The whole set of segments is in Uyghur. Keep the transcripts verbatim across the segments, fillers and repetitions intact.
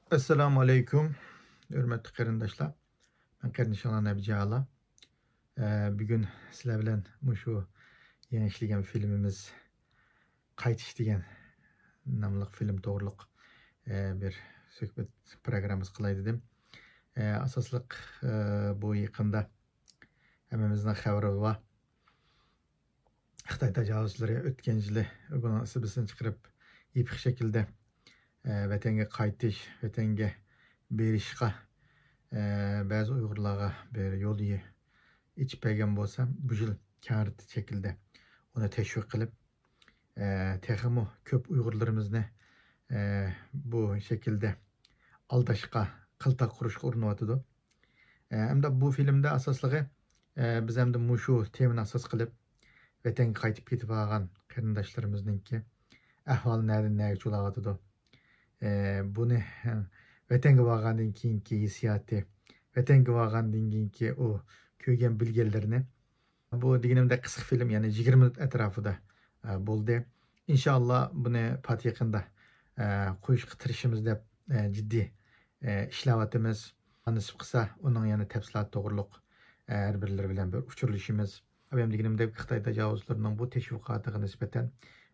ئەسسالامۇ ئەلەيكۇم، ھۆرمەتلىك قېرىنداشلار. مەن قېرىندىشىڭلار نەبىجان ئالا. ئە، بۈگۈن سىلەر بىلەن مۇشۇ يېڭى ئىشلىگەن فىلىمىمىز قايتىش دېگەن ناملىق فىلىم توغرۇلۇق، ئە، بىر سۆھبەت پروگراممىسى قىلاي دېدىم. ئە، ئاساسلىق، ئە، بۇ يېقىندا ھەممىمىزنىڭ خەۋىرى بار. خىتاي تاجاۋۇزچىلىرى ئۆتكەن يىلى بۇنىڭ ئىسى بىسىنى چىقىرىپ، يېپىق شەكىلدە، ئە، ۋەتەنگە قايتىش، ۋەتەنگە بېرىشقا، ئە، بەزى ئۇيغۇرلارغا بىر يول يې-، ئېچىپ بەرگەن بولسا، بۇ يىل كەڭرى شەكىلدە ئۇنى تەشۋىق قىلىپ، ئە، تېخىمۇ كۆپ ئۇيغۇرلىرىمىزنى، ئە، بۇ شەكىلدە ئالداشقا، قىلتاق قۇرۇشقا ئۇرۇنۇۋاتىدۇ. ئە، ئەمدى بۇ فىلىمدە ئاساسلىقى، ئە، بىز ئەمدى مۇشۇ تېمىنى ئاساس قىلىپ، ۋەتەنگە قايتىپ كېتىپ قالغان قېرىنداشلىرىمىزنىڭكى ئەھۋالى نەدىن نەگىچە بولاۋاتىدۇ؟ ئە، بۇنى، ھە، ۋەتەنگە بارغاندىن كېيىنكى ھېسسىياتى، ۋەتەنگە بارغاندىن كېيىنكى ئۇ كۆرگەن بىلگەنلىرىنى. بۇ دېگىنىمدەك قىسقا فىلىم، يەنى يىگىرمە مىنۇت ئەتراپىدا، ئە، بولدى. ئىنشائاللا بۇنى پات يېقىندا، ئە، قويۇشقا تىرىشىمىز دەپ، ئە، جىددىي، ئە، ئىشلەۋاتىمىز. نېسىپ قىلسا، ئۇنىڭ يەنە تەپسىلاتى توغرۇلۇق، ئە، ھەر بىرلىرى بىلەن بىر ئۇچۇرلىشىمىز. ئەۋەم دېگىنىمدەك خىتاي تاجاۋۇزچىلىرىنىڭ بۇ تەشۋىقاتىغا نىسبەتەن،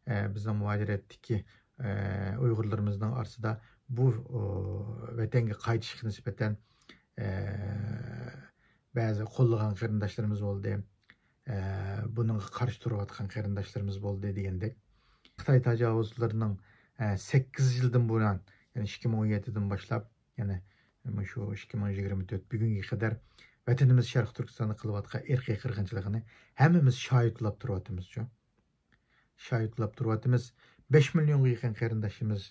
ئە، بىزنىڭ مۇھاجىرەتتىكى، ئە، ئۇيغۇرلىرىمىزنىڭ ئارىسىدا بۇ، ئۇ، ۋەتەنگە قايتىشقا نىسبەتەن، ئە، بەزى قوللىغان قېرىنداشلىرىمىز بولدى. ئە، بۇنىڭغا قارشى تۇرۇۋاتقان قېرىنداشلىرىمىز بولدى دېگەندەك. خىتاي تاجاۋۇزچىلىرىنىڭ، ئە، سەككىز يىلدىن بۇيان، يەنى ئىككى مىڭ ئون يەتتىدىن باشلاپ، يەنى مۇشۇ ئىككى مىڭ يىگىرمە تۆت بۈگۈنگە قەدەر ۋەتىنىمىز شەرقىي تۈركىستاندا قىلىۋاتقان ئىرقىي قىرغىنچىلىقىنى ھەممىمىز شاھىتلاپ تۇرۇۋاتىمىزچۇ. شاھىتلاپ تۇرۇۋاتىمىز. بەش مىليونغا يېقىن قېرىنداشىمىز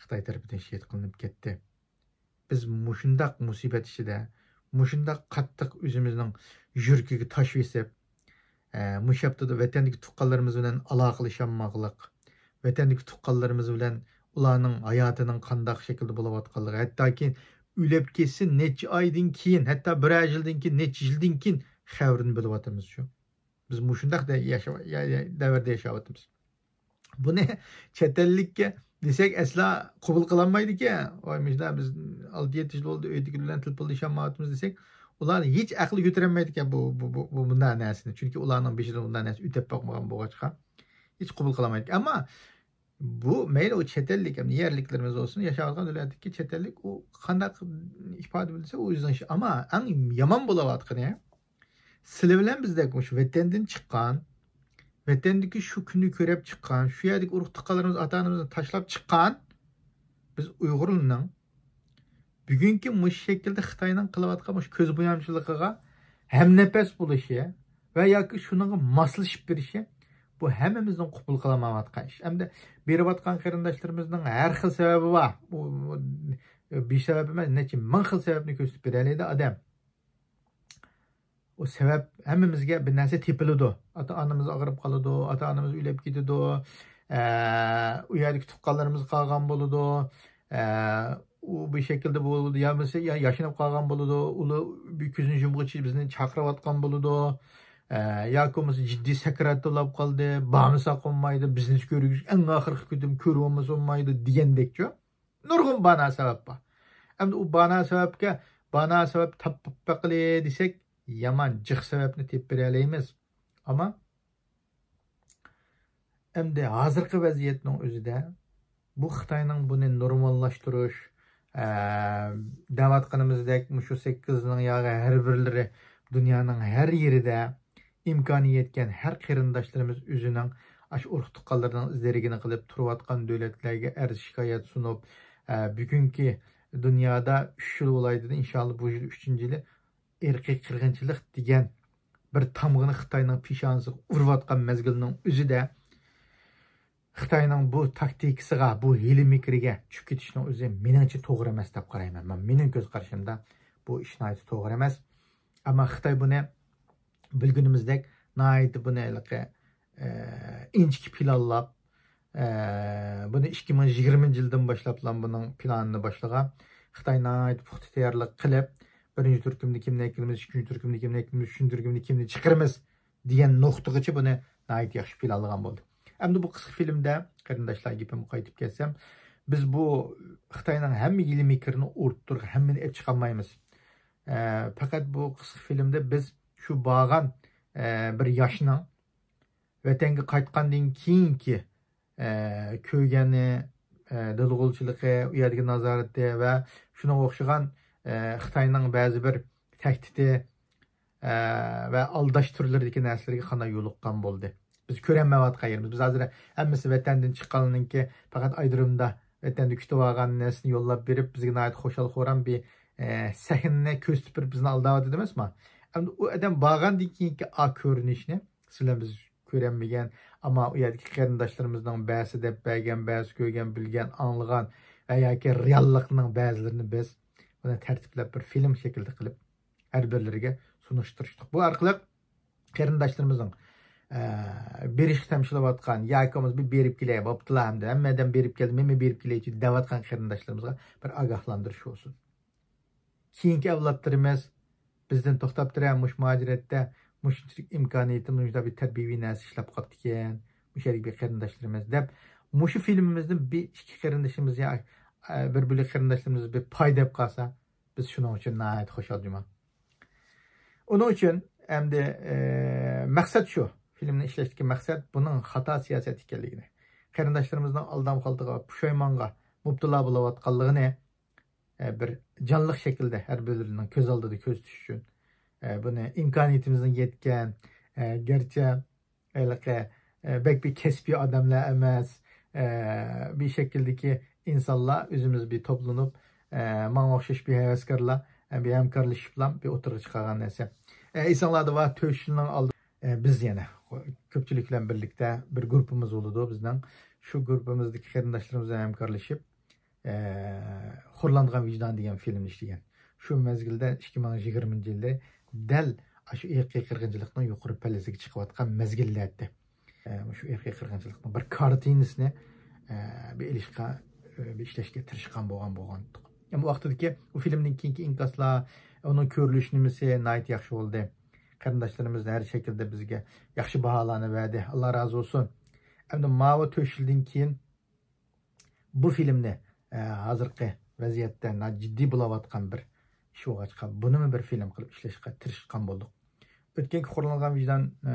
خىتاي تەرىپىدىن شېھىت قىلىنىپ كەتتى. بىز مۇشۇنداق مۇسىبەت ئىچىدە، مۇشۇنداق قاتتىق ئۆزىمىزنىڭ يۈرىكىگە تاش بېسىپ، ئە، مۇشۇ ھەپتىدە ۋەتەندىكى تۇغقانلىرىمىز بىلەن ئالاقىلىشالماغلىق، ۋەتەندىكى تۇغقانلىرىمىز بىلەن ئۇلارنىڭ ھاياتىنىڭ قانداق شەكىلدە بولۇۋاتقانلىقى، ھەتتاكى ئۆلۈپ كەتسە نەچچە ئايدىن كېيىن، ھەتتا بىرەر يىلدىن كېيىن، نەچچە يىلدىن كېيىن خەۋىرىنى بىلىۋاتىمىز شۇ. بىز مۇشۇنداق دە-، ياشا-، يا-، يا-، دەۋردە ياشاۋاتىمىز. بۇنى چەت ئەللىككە دېسەك، ئەسلا قوبۇل قىلالمايدىكەن. ۋاي، مۇشۇنداق بىز ئالتە يەتتە يىل بولدى، ئۆيدىكىلەر بىلەن تېلېفونلىشالمايۋاتىمىز دېسەك، ئۇلار ھېچ ئەقلى كۆتۈرەلمەيدىكەن بۇ، بۇ، بۇ، بۇ مۇنداق نەرسىنى. چۈنكى ئۇلارنىڭ بېشىدىن بۇنداق نەرسە ئۆتۈپ باقمىغان بولغاچقا، ھېچ قوبۇل قىلالمايدىكەن. ئەمما بۇ مەيلى ئۇ چەت ئەللىك، يەرلىكلىرىمىز بولسۇن، ياشاۋاتقان دۆلەتتىكى چەت ئەللىك، ئۇ قانداق ئىپادە بىلسە، ئۇ ئۆزىنىڭ ئىشى. ئەمما ئەڭ يامان بولۇۋاتقىنى، سىلى بىلەن بىزدەك مۇشۇ ۋەتەندىن چىققان، ۋەتەندىكى شۇ كۈننى كۆرۈپ چىققان، شۇ يەردىكى ئۇرۇق تۇغقانلىرىمىز، ئاتا-ئانىمىزنى تاشلاپ چىققان بىز ئۇيغۇرلارنىڭ بۈگۈنكى مۇشۇ شەكىلدە خىتاينىڭ قىلىۋاتقان مۇشۇ كۆز بويامچىلىقىغا ھەمنەپەس بولۇشى ۋە ياكى شۇنىڭغا ماسلىشىپ بېرىشى، بۇ ھەممىمىزنىڭ قوبۇل قىلالمايۋاتقان ئىش. ئەمدى بېرىۋاتقان قېرىنداشلىرىمىزنىڭ ھەر خىل سەۋەبى بار. ئۇ، ئۇ، بىر سەۋەب ئەمەس، نەچچە مىڭ خىل سەۋەبنى كۆرسىتىپ بېرەلەيدۇ ئادەم. ئۇ سەۋەب ھەممىمىزگە بىر نەرسە تېپىلىدۇ. ئاتا-ئانىمىز ئاغرىپ قالىدۇ، ئاتا-ئانىمىز ئۆلۈپ كېتىدۇ، ئە، ئۇ يەردىكى تۇغقانلىرىمىز قالغان بولىدۇ، ئە، ئۇ بۇ شەكىلدە بولىدۇ، يا بولمىسا يا-، ياشىنىپ قالغان بولىدۇ، ئۇلار بىر كۆزىنى يۇمغۇچە بىزنى چاقىرىۋاتقان بولىدۇ، ئە، ياكى بولمىسا جىددىي سەكراتتا بولاپ قالدى، بارمىساق بولمايدۇ، بىزنى كۆرگۈزۈش ئەڭ ئاخىرقى كۈندىمۇ كۆرۈۋالمىسا بولمايدۇ دېگەندەكچۇ. نۇرغۇن بانا سەۋەب بار. ئەمدى ئۇ بانا سەۋەبكە، بانا سەۋەب تاپىپ بېقىلى دېسەك، يامان جىق سەۋەبنى تېپىپ بېرەلەيمىز. ئەمما ئەمدى ھازىرقى ۋەزىيەتنىڭ ئۆزىدە بۇ خىتاينىڭ بۇنى نورماللاشتۇرۇش، ئە، دەۋاتقىنىمىزدەك مۇشۇ سەككىزنىڭ ياغى ھەر بىرلىرى دۇنيانىڭ ھەر يېرىدە ئىمكانى يەتكەن ھەر قېرىنداشلىرىمىز ئۆزىنىڭ ئاشۇ ئۇرۇق تۇغقانلىرىنىڭ ئىز دېرىكىنى قىلىپ تۇرۇۋاتقان دۆلەتلەرگە ئەرز شىكايەت سۇنۇپ، ئە، بۈگۈنكى دۇنيادا ئۈچ يىل بولاي دېدى، ئىنشاللا بۇ يىل ئۈچىنچى يىلى ئىرقىي قىرغىنچىلىق دېگەن بىر تامغىنى خىتاينىڭ پېشانىسىغا ئۇرۇۋاتقان مەزگىلنىڭ ئۆزىدە خىتاينىڭ بۇ تاكتىكىسىغا، بۇ ھىيلە مىكرىگە چۈشۈپ كېتىشنىڭ ئۆزى مېنىڭچە توغرا ئەمەس دەپ قارايمەن. مەن، مېنىڭ كۆز قارىشىمدا بۇ ئىش ناھايىتى توغرا ئەمەس. ئەمما خىتاي بۇنى بىلگىنىمىزدەك ناھايىتى بۇنى ھېلىقى، ئە، ئىنچىكە پىلانلاپ، ئە، بۇنى ئىككى مىڭ يىگىرمىنچى يىلدىن باشلاپلا بۇنىڭ پىلانىنى باشلىغان. خىتاي ناھايىتى پۇختا تەييارلىق قىلىپ، بىرىنچى تۈركۈمنى كىمنى ئەكىلىمىز، ئىككىنچى تۈركۈمنى كىمنى ئەكىلىمىز، ئۈچىنچى تۈركۈمنى كىمنى چىقىرىمىز دېگەن نۇقتىغىچە بۇنى ناھايىتى ياخشى پىلانلىغان بولدى. ئەمدى بۇ قىسقا فىلىمدە، قېرىنداشلار، گېپىمگە قايتىپ كەلسەم، بىز بۇ خىتاينىڭ ھەممە ھىيلە-مىكرىنى ئۇرۇپ تۇرۇپ، ھەممىنى ئېلىپ چىقالمايمىز. ئە، پەقەت بۇ قىسقا فىلىمدە بىز شۇ بارغان، ئە، بىر ياشنىڭ ۋەتەنگە قايتقاندىن كېيىنكى، ئە، كۆرگەنى، ئە، دىلغۇلچىلىقى، ئۇ يەردىكى نازارىتى ۋە شۇنىڭغا ئوخشىغان، ئە، خىتاينىڭ بەزى بىر تەھدىتى، ئە، ۋە ئالداش تۈرلىرىدىكى نەرسىلەرگە قانداق يولۇققان بولدى. بىز كۆرەلمەيۋاتقان يېرىمىز. بىز ھازىر ھەممىسى ۋەتەندىن چىققانلىرىنىڭكى پەقەت ئايرىمدا ۋەتەندە كۈتۈۋالغان نەرسىنى يوللاپ بېرىپ، بىزگە ناھايىتى خۇشال-خۇرام بىر، ئە، سەھنىنى كۆرسىتىپ بېرىپ بىزنى ئالداۋاتىدۇ ئەمەسمۇ؟ ئەمدى ئۇ ئادەم بارغاندىن كېيىنكى ئا كۆرۈنۈشنى سىلەر بىلەن بىز كۆرەلمىگەن، ئەمما ئۇ يەردىكى قېرىنداشلىرىمىزنىڭ بەزىسى دەپ بەرگەن، بەزىسى كۆرگەن، بىلگەن، ئاڭلىغان ۋە ياكى رېئاللىقنىڭ بەزىلىرىنى بىز بۇنى تەرتىپلەپ بىر فىلىم شەكلىدە قىلىپ ھەر بىرلىرىگە سۇنۇشتۇرۇشتۇق. بۇ ئارقىلىق قېرىنداشلىرىمىزنىڭ، ئە، بېرىشقا تەمشىلىۋاتقان ياكى بولمىسا بىر بېرىپ كېلەي، بوپتۇلا ئەمدى ھەممە ئادەم بېرىپ كەلدى، مەنمۇ بېرىپ كېلەيچۇ دەۋاتقان قېرىنداشلىرىمىزغا بىر ئاگاھلاندۇرۇش بولسۇن. كېيىنكى ئەۋلادلىرىمىز بىزدىن توختاپ تۇرە، مۇشۇ مۇھاجىرەتتە مۇشۇنچىلىك ئىمكانىيىتىمىز، مۇشۇنداق بىر تەربىيەۋى نەرسە ئىشلەپ قاپتىكەن، مۇشۇ يەردىكى بىر قېرىنداشلىرىمىز دەپ، مۇشۇ فىلىمىمىزدىن بىر ئىككى قېرىندىشىمىز يا، ئە، بىر بۆلەك قېرىنداشلىرىمىز بىر پايدا ئېلىپ قالسا، بىز شۇنىڭ ئۈچۈن ناھايىتى خۇشال جۇما. ئۇنىڭ ئۈچۈن ئەمدى، ئە، مەقسەت شۇ. فىلىمنى ئىشلەشتىكى مەقسەت بۇنىڭ خاتا سىياسەت ئىكەنلىكىنى، قېرىنداشلىرىمىزنىڭ ئالدام-خالتىغا، پۇشايمانغا مۇپتىلا بولۇۋاتقانلىقىنى، ئە، بىر جانلىق شەكىلدە ھەر بىرلىرىنىڭ كۆز ئالدىدا كۆرسىتىش ئۈچۈن، ئە، بۇنى ئىمكانىيىتىمىزنىڭ يەتكەن، ئە، گەرچە ھېلىقى، ئە، بەك بىر كەسپىي ئادەملەر ئەمەس، ئە، بىر شەكىلدىكى ئىنسانلار ئۆزىمىز بىر توپلىنىپ، ئە، ماڭا ئوخشاش بىر ھەۋەسكارلار، ئە، بىر ھەمكارلىشىپلا بىر ئوتتۇرىغا چىقارغان نەرسە. ئە، ئېسىڭلاردا بار، تۆت يىلنىڭ ئالدى، ئە، بىز يەنە كۆپچىلىك بىلەن بىرلىكتە بىر گۇرۇپپىمىز بولىدۇ بىزنىڭ. شۇ گۇرۇپپىمىزدىكى قېرىنداشلىرىمىز بىلەن ھەمكارلىشىپ، ئە، خورلانغان ۋىجدان دېگەن فىلىمنى ئىشلىگەن. شۇ مەزگىلدە ئىككى مىڭ يىگىرمىنچى يىلى دەل ئاشۇ ئىرقىي قىرغىنچىلىقنىڭ يۇقىرى پەللىسىگە چىقىۋاتقان مەزگىللەردە، ئە، شۇ ئىرقىي قىرغىنچىلىقنىڭ بىر كارتىنىسىنى، ئە، بىر ئېلىشقا، ئە، بىر ئىشلەشكە تىرىشقان بولغان، بولغان. ئەمما ۋاقتىدىكى ئۇ فىلىمدىن كېيىنكى ئىنكاسلار، ئۇنىڭ كۆرۈلۈش نېمىسى ناھايىتى ياخشى بولدى. قېرىنداشلىرىمىز ھەر شەكىلدە بىزگە ياخشى باھالارنى بەردى. ئاللا رازى بولسۇن. ئەمدى ماۋۇ تۆت يىلدىن كېيىن بۇ فىلىمنى، ئە، ھازىرقى ۋەزىيەتتە ناھايىتى جىددىي بولۇۋاتقان بىر ئىش بولغاچقا، بۇنىمۇ بىر فىلىم قىلىپ ئىشلەشكە تىرىشقان بولدۇق. ئۆتكەنكى خورلانغان ۋىجدان، ئە،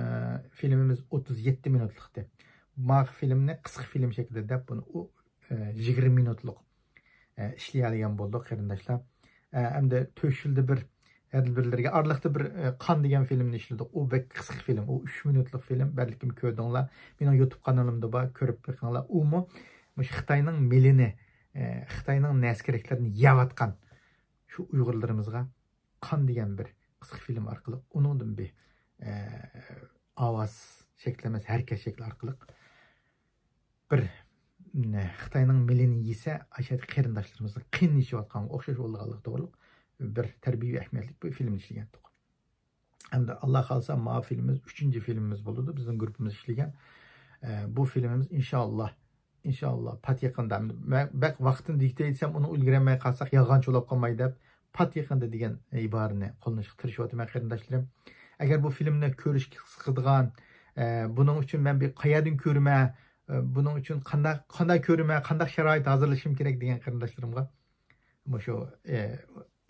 فىلىمىمىز ئوتتۇز يەتتە مىنۇتلۇقتى. ماۋۇ فىلىمنى قىسقا فىلىم شەكلىدە دەپ، بۇنى ئۇ، ئە، يىگىرمە مىنۇتلۇق، ئە، ئىشلىيەلىگەن بولدۇق، قېرىنداشلار. ئە، ئەمدى تۆت يىلدا بىر، ھەر بىرلىرىگە ئارىلىقتا بىر، ئە، قان دېگەن فىلىمنى ئىشلىدۇق. ئۇ بەك قىسقا فىلىم، ئۇ ئۈچ مىنۇتلۇق فىلىم. بەلكىم كۆردۈڭلار. مېنىڭ يۇتۇب قانىلىمدا بار، كۆرۈپ بېقىڭلار. ئۇمۇ مۇشۇ خىتاينىڭ مېلىنى، ئە، خىتاينىڭ نەرسە-كېرەكلىرىنى يەۋاتقان شۇ ئۇيغۇرلىرىمىزغا قان دېگەن بىر قىسقا فىلىم ئارقىلىق، ئۇنىڭدىن بىر، ئە، ئاۋاز شەكلى ئەمەس، ھەرىكەت شەكلى ئارقىلىق بىر، نە، خىتاينىڭ مېلىنى يېسە، ئاشۇ قېرىنداشلىرىمىزنىڭ قېنىنى ئىچىۋاتقانغا ئوخشاش بولىدىغانلىقى توغرۇلۇق بىر تەربىيەۋى ئەھمىيەتلىك بىر فىلىم ئىشلىگەنتۇق. ئەمدى ئاللا خالىسا، ماۋۇ فىلىمىمىز ئۈچىنچى فىلىمىمىز بولىدۇ، بىزنىڭ گۇرۇپپىمىز ئىشلىگەن. ئە، بۇ فىلىمىمىز ئىنشاللا، ئىنشاللا پات يېقىندا، مە-، بەك ۋاقتىنى دىكتە ئېيتسام، ئۇنى ئۈلگۈرەلمەي قالساق، يالغانچى بولۇپ قالماي دەپ، پات يېقىندا دېگەن ئىبارىنى قوللىنىشقا تىرىشىۋاتىمەن، قېرىنداشلىرىم. ئەگەر بۇ فىلىمنى كۆرۈشكە قىزىقىدىغان، ئە، بۇنىڭ ئۈچۈن مەن بىر قەيەردىن كۆرىمەن، ئە، بۇنىڭ ئۈچۈن قانداق، قانداق كۆرىمەن، قانداق شارائىت ھازىرلىشىم كېرەك دېگەن قېرىنداشلىرىمغا مۇشۇ، ئە،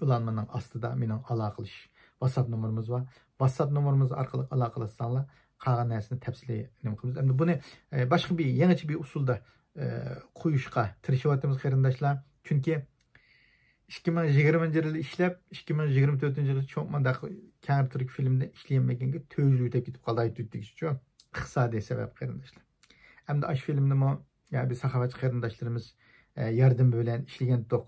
ئۇلانمىنىڭ ئاستىدا مېنىڭ ئالاقىلىشىش ۋاتساپ نومۇرىمىز بار. ۋاتساپ نومۇرىمىز ئارقىلىق ئالاقىلەشسەڭلار، قالغان نەرسىنى تەپسىلىي نېمە قىلىمىز. ئەمدى بۇنى، ئە، باشقا بىر يېڭىچە بىر ئۇسۇلدا، ئە، قويۇشقا تىرىشىۋاتىمىز، قېرىنداشلار. چۈنكى ئىككى مىڭ يىگىرمىنچى يىلى ئىشلەپ، ئىككى مىڭ يىگىرمە تۆتىنچى يىلى شۇ مانداق كەڭرى تۈرك فىلىمىدە ئىشلىيەلمىگەنگە تۆت يىل ئۆتۈپ كېتىپ قالدى، ئايتۇرتىگىچە ئىقتىسادىي سەۋەب، قېرىنداشلار. ئەمدى ئاشۇ فىلىمنىمۇ، يا، بىز ساخاۋەتچى قېرىنداشلىرىمىز، ئە، ياردىمى بىلەن ئىشلىگەنتۇق.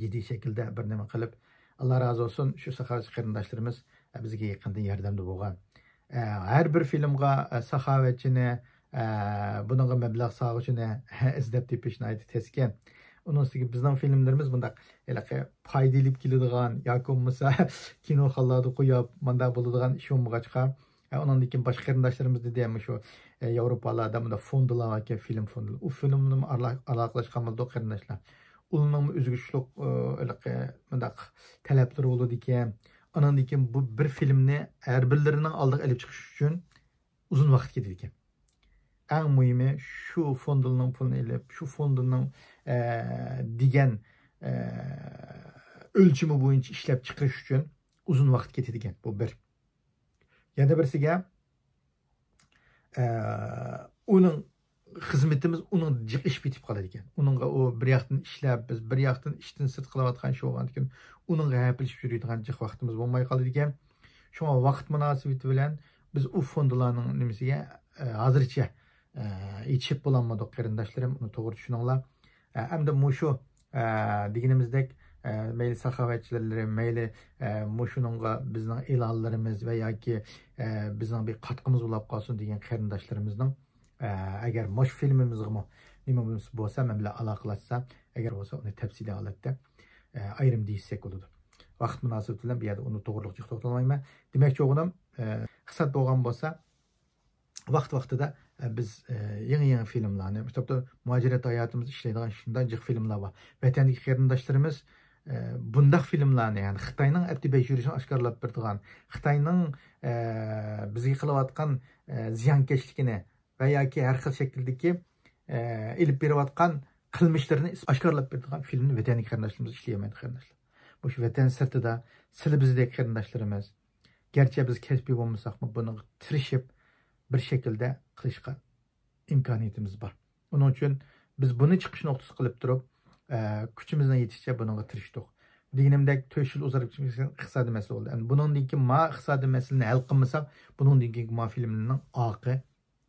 جىددىي شەكىلدە بىر نېمە قىلىپ، ئاللا رازى بولسۇن، شۇ ساخاۋەتچى قېرىنداشلىرىمىز، ئە، بىزگە يېقىندىن ياردەمدە بولغان. ئە، ھەر بىر فىلىمغا، ئە، ساخاۋەتچىنى، ئە، بۇنىڭغا مەبلەغ سالغۇچىنى ئىزدەپ تېپىش ناھايىتى تەسكەن. ئۇنىڭ ئۈستىگە بىزنىڭ فىلىملىرىمىز بۇنداق ھېلىقى پايدا ئېلىپ كېلىدىغان ياكى بولمىسا كىنوخانىلاردا قويۇپ، مانداق بولىدىغان ئىش بولمىغاچقا، ھە، ئۇنىڭدىن كېيىن باشقا قېرىنداشلىرىمىز دېدى، مۇشۇ، ئە، ياۋروپالاردا مۇنداق فوندىلار باركەن، فىلىم فوندى. ئۇ فىلىمنىمۇ ئارىلا-، ئالاقىلاشقان بولدۇق، قېرىنداشلار. ئۇلارنىڭمۇ ئۆزگىچىلىك، ئە، ھېلىقى مۇنداق تەلەپلىرى بولىدىكەن. ئاناندىن كېيىن بۇ بىر فىلىمنى ھەر بىرلىرىنىڭ ئالدىغا ئېلىپ چىقىش ئۈچۈن ئۇزۇن ۋاقىت كېتىدىكەن. ئەڭ مۇھىمى، شۇ فوندىنىڭ پۇلىنى ئېلىپ، شۇ فوندىنىڭ، ئە، دېگەن، ئە، ئۆلچىمى بويىچە ئىشلەپ چىقىرىش ئۈچۈن ئۇزۇن ۋاقىت كېتىدىكەن. بۇ بىر. يەنە بىرسىگە، ئە، ئۇنىڭ خىزمىتىمىز ئۇنىڭ جىق ئېشىپ كېتىپ قالىدىكەن. ئۇنىڭغا ئۇ بىر ياقتىن ئىشلەپ، بىز بىر ياقتىن ئىشتىن سىرت قىلىۋاتقان ئىش بولغاندىكىن، ئۇنىڭغا ھەپىلىشىپ يۈرىدىغان جىق ۋاقتىمىز بولماي قالىدىكەن. شۇڭا ۋاقىت مۇناسىۋىتى بىلەن بىز ئۇ فوندلارنىڭ نېمىسىگە، ئە، ھازىرچە، ئە، يېتىشىپ بولالمىدۇق، قېرىنداشلىرىم. ئۇنى توغرا چۈشىنىڭلار. ئە، ئەمدى مۇشۇ، ئە، دېگىنىمىزدەك، ئە، مەيلى ساخاۋەتچىلەر، مەيلى، ئە، مۇشۇنىڭغا بىزنىڭ ئېلانلىرىمىز ۋە ياكى، ئە، بىزنىڭ بىر قاتقىمىز بولاپ قالسۇن دېگەن قېرىنداشلىرىمىزنىڭ، ئە، ئەگەر مۇشۇ فىلىمىمىزغىمۇ نېمە بولسا مەن بىلەن ئالاقىلەشسە، ئەگەر بولسا ئۇنى تەپسىلىي ھالەتتە، ئە، ئايرىم دېيىشسەك بولىدۇ. ۋاقىت مۇناسىۋىتى بىلەن بۇ يەردە ئۇنى توغرىلىق جىق توختالمايمەن. دېمەكچى بولغىنىم، ئە، ئىقتىساد بولغان بولسا، ۋاقىت-ۋاقتىدا، ئە، بىز، ئە، يېڭى-يېڭى فىلىملارنى، مۇشۇ تاپتا مۇھاجىرەت ھاياتىمىز ئىشلەيدىغان شۇنداق جىق فىلىملار بار. ۋەتەندىكى قېرىنداشلىرىمىز، ئە، بۇنداق فىلىملارنى، يەنى خىتاينىڭ ئەپتى بەشۈرۈشىنى ئاشكارىلاپ بېرىدىغان، خىتاينىڭ، ئە، بىزگە قىلىۋاتقان، ئە، زىيانكەشلىكىنى ۋە ياكى ھەر خىل شەكىلدىكى، ئە، ئېلىپ بېرىۋاتقان قىلمىشلىرىنى ئاشكارىلاپ بېرىدىغان فىلىمنى ۋەتەندىكى قېرىنداشلىرىمىز ئىشلىيەلمەيدۇ، قېرىنداشلار. مۇشۇ ۋەتەن سىرتىدا سىلى بىزدەك قېرىنداشلىرىمىز، گەرچە بىز كەسپىي بولمىساقمۇ، بۇنىڭغا تىرىشىپ، بىر شەكىلدە قىلىشقا ئىمكانىيىتىمىز بار. ئۇنىڭ ئۈچۈن بىز بۇنى چىقىش نۇقتىسى قىلىپ تۇرۇپ، ئە، كۈچىمىزنىڭ يېتىشىچە بۇنىڭغا تىرىشتۇق. دېگىنىمدەك، تۆت يىل ئۇزاپ كېتىپ ئىقتىسادىي مەسىلە بولدى. ئەمدى بۇنىڭدىن كېيىن ما ئىقتىسادىي مەسىلىنى ھەل قىلمىساق، بۇنىڭدىن كېيىنكى ما فىلىملىرىنىڭ ئاقى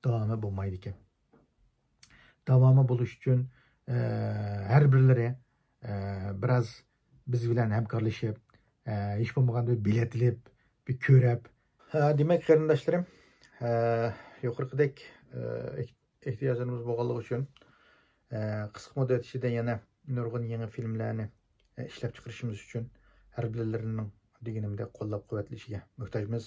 داۋامى بولمايدىكەن. داۋامى بولۇش ئۈچۈن، ئە، ھەر بىرلىرى، ئە، بىراز بىز بىلەن ھەمكارلىشىپ، ئە، ھېچ بولمىغاندا بىر بېلەت ئېلىپ، بىر كۆرۈپ. ھە، دېمەك، قېرىنداشلىرىم، ئە، يۇقىرىقىدەك، ئە، ئېھ-، ئېھتىياجلىرىمىز بولغانلىقى ئۈچۈن، ئە، قىسقا مۇددەت ئىچىدە يەنە نۇرغۇن يېڭى فىلىملەرنى، ئە، ئىشلەپ چىقىرىشىمىز ئۈچۈن ھەر بىرلىرىنىڭ دېگىنىمدەك قوللاپ قۇۋۋەتلىشىگە موھتاجمىز.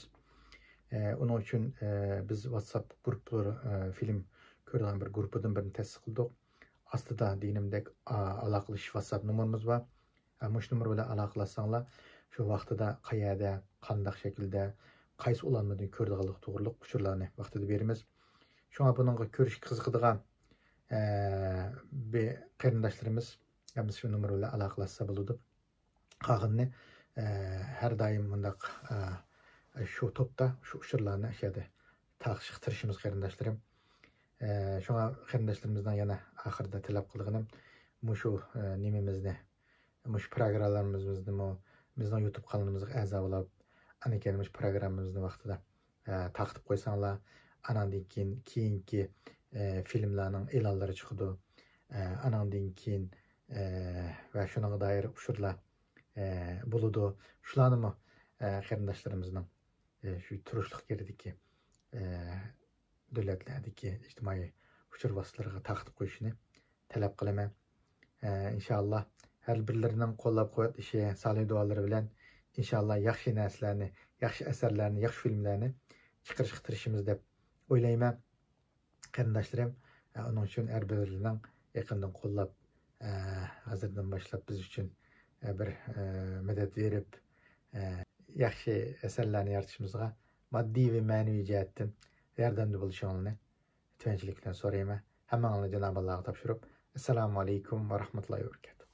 ئە، ئۇنىڭ ئۈچۈن، ئە، بىز ۋاتساپ گۇرۇپپىلىرى، ئە، فىلىم كۆرىدىغان بىر گۇرۇپپىدىن بىرنى تەسىس قىلدۇق. ئاستىدا دېگىنىمدەك، ئا-، ئالاقىلىشىش ۋاتساپ نومۇرىمىز بار. ئە، مۇشۇ نومۇر بىلەن ئالاقىلەشسەڭلار، شۇ ۋاقتىدا قەيەردە، قانداق شەكىلدە، قايسى ئۇلانمىدىن كۆرىدىغانلىقى توغرۇلۇق ئۇچۇرلارنى ۋاقتىدا بېرىمىز. شۇڭا بۇنىڭغا كۆرۈشكە قىزىقىدىغان، ئە، بىر قېرىنداشلىرىمىز ھەممىسى شۇ نومۇر بىلەن ئالاقىلەشسە بولىدۇ. قالغىنىنى، ئە، ھەر دائىم مۇنداق، ئە، شۇ توپتا شۇ ئۇچۇرلارنى ئاشۇ يەردە تارقىتىشقا تىرىشىمىز، قېرىنداشلىرىم. ئە، شۇڭا قېرىنداشلىرىمىزنىڭ يەنە ئاخىرىدا تەلەپ قىلىدىغىنىم، مۇشۇ، ئە، نېمىمىزنى، مۇشۇ پروگراممىمىزنىمۇ بىزنىڭ يۇتۇب قانىلىمىزغا ئەزا بولۇپ، ئاندىن كېيىن مۇشۇ پروگراممىمىزنى ۋاقتىدا، ئە، تارقىتىپ قويساڭلار، ئاناندىن كېيىن كېيىنكى، ئە، فىلىملارنىڭ ئېلانلىرى چىقىدۇ. ئە، ئاناندىن كېيىن، ئە، ۋە شۇنىڭغا دائىر ئۇچۇرلار، ئە، بولىدۇ. شۇلارنىمۇ، ئە، قېرىنداشلىرىمىزنىڭ، ئە، شۇ تۇرۇشلۇق يېرىدىكى، ئە، دۆلەتلەردىكى ئىجتىمائىي ئۇچۇر ۋاسىتىلىرىغا تارقىتىپ قويۇشىنى تەلەپ قىلىمەن. ئە، ئىنشائاللا، ھەر بىرلىرىنىڭ قوللاپ قۇۋۋەتلىشى، سالىھ دۇئالىرى بىلەن، ئىنشائاللا، ياخشى نەرسىلەرنى، ياخشى ئەسەرلەرنى، ياخشى فىلىملەرنى چىقىرىشقا تىرىشىمىز دەپ ئويلايمەن. قېرىنداشلىرىم، ئە، ئۇنىڭ ئۈچۈن ھەر بىرلىرىنىڭ يېقىندىن قوللاپ، ئە، ھازىردىن باشلاپ بىز ئۈچۈن، ئە، بىر، ئە، مەدەت بېرىپ، ئە، ياخشى ئەسەرلەرنى يارىتىشىمىزغا ماددىي ۋە مەنىۋى جەھەتتىن ياردەمدە بولۇشۇڭلارنى تۆۋەنچىلىك بىلەن سورايمەن. ھەممىڭلارنى جانابى ئاللاغا تاپشۇرۇپ، ئەسسالامۇ ئەلەيكۇم ۋە رەھمەتۇللاھى ۋە بەرىكاتۇھ.